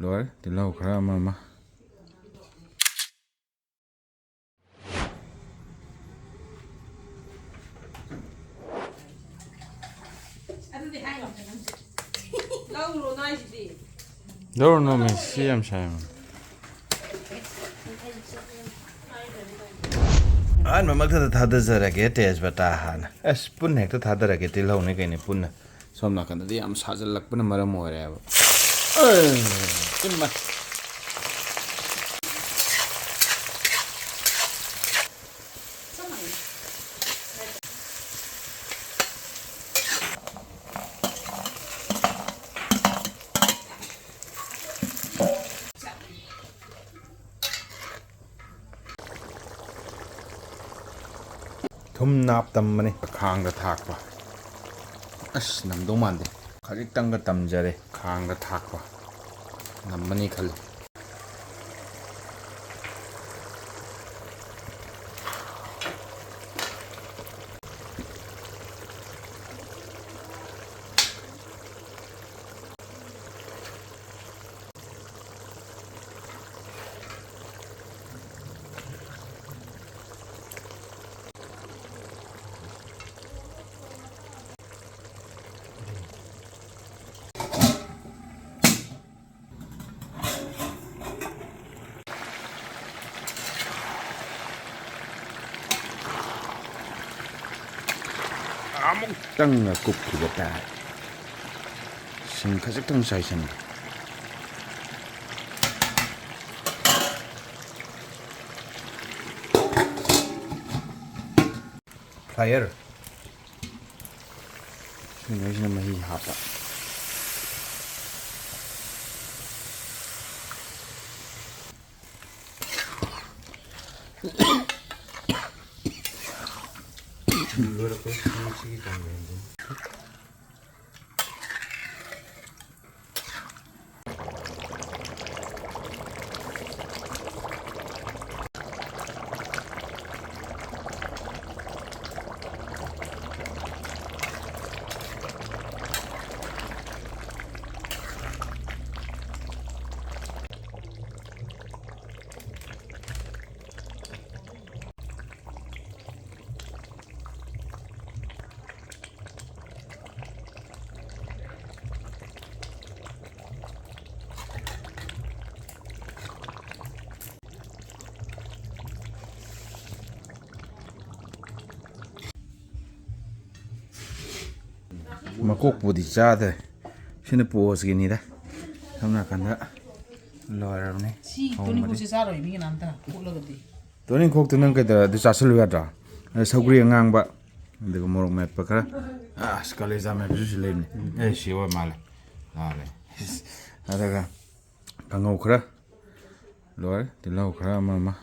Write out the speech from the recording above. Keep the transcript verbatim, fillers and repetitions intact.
ꯂꯣꯏꯔꯦ ꯇꯤꯜꯍꯧ ꯈꯔ ꯑꯃ ꯑꯃ꯫ ꯑꯗꯨꯗꯤ ꯍꯥꯏ ꯉꯝꯗꯦ ꯅꯪꯁꯨ꯫ ꯂꯧꯔꯣ ꯅꯥꯏꯁꯤꯗꯤ꯫ ꯂꯧꯔꯨꯅꯣꯃꯦ, ꯁꯤ ꯌꯥꯝ ꯁꯥꯏ ꯍꯥꯏꯕꯅꯤ꯫ ꯑꯍꯥꯟꯕꯃꯛꯇꯗ ꯊꯥꯗꯖꯔꯒꯦ ꯇꯦꯖꯄꯇꯥ ꯍꯥꯟꯅ꯫ ꯑꯁ, ꯄꯨꯟꯅ ꯍꯦꯛꯇ ꯊꯥꯗꯔꯒꯦ, ꯇꯤꯜꯍꯧꯅꯦ ꯀꯩꯅꯦ ꯄꯨꯟꯅ꯫ ꯁꯣꯝ ꯅꯥꯀꯟꯗꯗꯤ ꯌꯥꯝ ꯁꯥꯖꯜꯂꯛꯄꯅ ꯃꯔꯝ ꯑꯣꯏꯔꯦꯕ꯫ ꯑꯦ, ꯏꯃꯥ꯫ ꯊꯨꯝ ꯅꯥꯞ ꯇꯝꯕꯅꯤ ꯈꯥꯡꯗ ꯊꯥꯛꯄ꯫ ꯑꯁ, ꯅꯝꯗꯧ ꯃꯥꯟꯗꯦ꯫ ꯈꯖꯤꯛꯇꯪꯒ ꯇꯝꯖꯔꯦ ꯈꯥꯡꯗ ꯊꯥꯛꯄ꯫ ꯅꯝꯃꯅꯤ ꯈꯜꯂꯤ꯫ ꯑꯃꯨꯛꯇꯪꯒ ꯀꯨꯞꯈꯤꯕ ꯇꯥꯔꯦ꯫ ꯁꯤꯡ ꯈꯖꯤꯛꯇꯪ ꯆꯥꯏꯁꯤꯟꯒꯦ꯫ Fryer꯫ ꯁꯤꯒꯨꯝꯕꯁꯤꯅ ꯃꯍꯤ ꯍꯥꯞꯄ꯫ ꯂꯣꯏꯔꯛꯄ ꯁꯤꯒꯤ ꯆꯥꯡ ꯌꯦꯡꯒꯦ꯫ ꯃꯀꯣꯛꯄꯨꯗꯤ ꯆꯥꯗ꯭ꯔꯦ꯫ ꯁꯤꯅ ꯄꯣꯁꯀꯤꯅꯤꯗ꯫ ꯁꯝꯅ ꯍꯥꯏꯔꯀꯥꯟꯗ ꯂꯣꯏꯔꯕꯅꯤ꯫ ꯁꯤ ꯇꯣꯅꯤꯡꯈꯣꯛꯁꯦ ꯆꯥꯔꯣꯏ ꯃꯤ ꯀꯅꯥꯝꯇ ꯐꯨꯠꯂꯒꯗꯤ꯫ ꯇꯣꯅꯤꯡꯈꯣꯛꯇꯨ ꯅꯪ ꯀꯩꯗꯧꯔ ꯑꯗꯨ ꯆꯥꯁꯤꯜꯂꯨ ꯌꯥꯗ꯭ꯔꯣ? ꯑꯗ ꯁꯧꯒ꯭ꯔꯤ ꯑꯉꯥꯡꯕ, ꯑꯗꯨꯒ ꯃꯣꯔꯣꯛ ꯃꯦꯠꯄ ꯈꯔ꯫ ꯑꯁ, ꯀꯥꯂꯦꯖꯥ ꯃꯦꯠꯄꯁꯨ ꯁꯤ ꯂꯩꯕꯅꯤ꯫ ꯑꯦ, ꯁꯤ ꯑꯣꯏ ꯃꯥꯜꯂꯦ꯫ ꯂꯥꯜꯂꯦ꯫ ꯑꯗꯨꯒ ꯀꯥꯡꯉꯧ ꯈꯔ꯫ ꯂꯣꯏꯔꯦ꯫ ꯇꯤꯜꯍꯧ ꯈꯔ ꯑꯃ ꯑꯃ꯫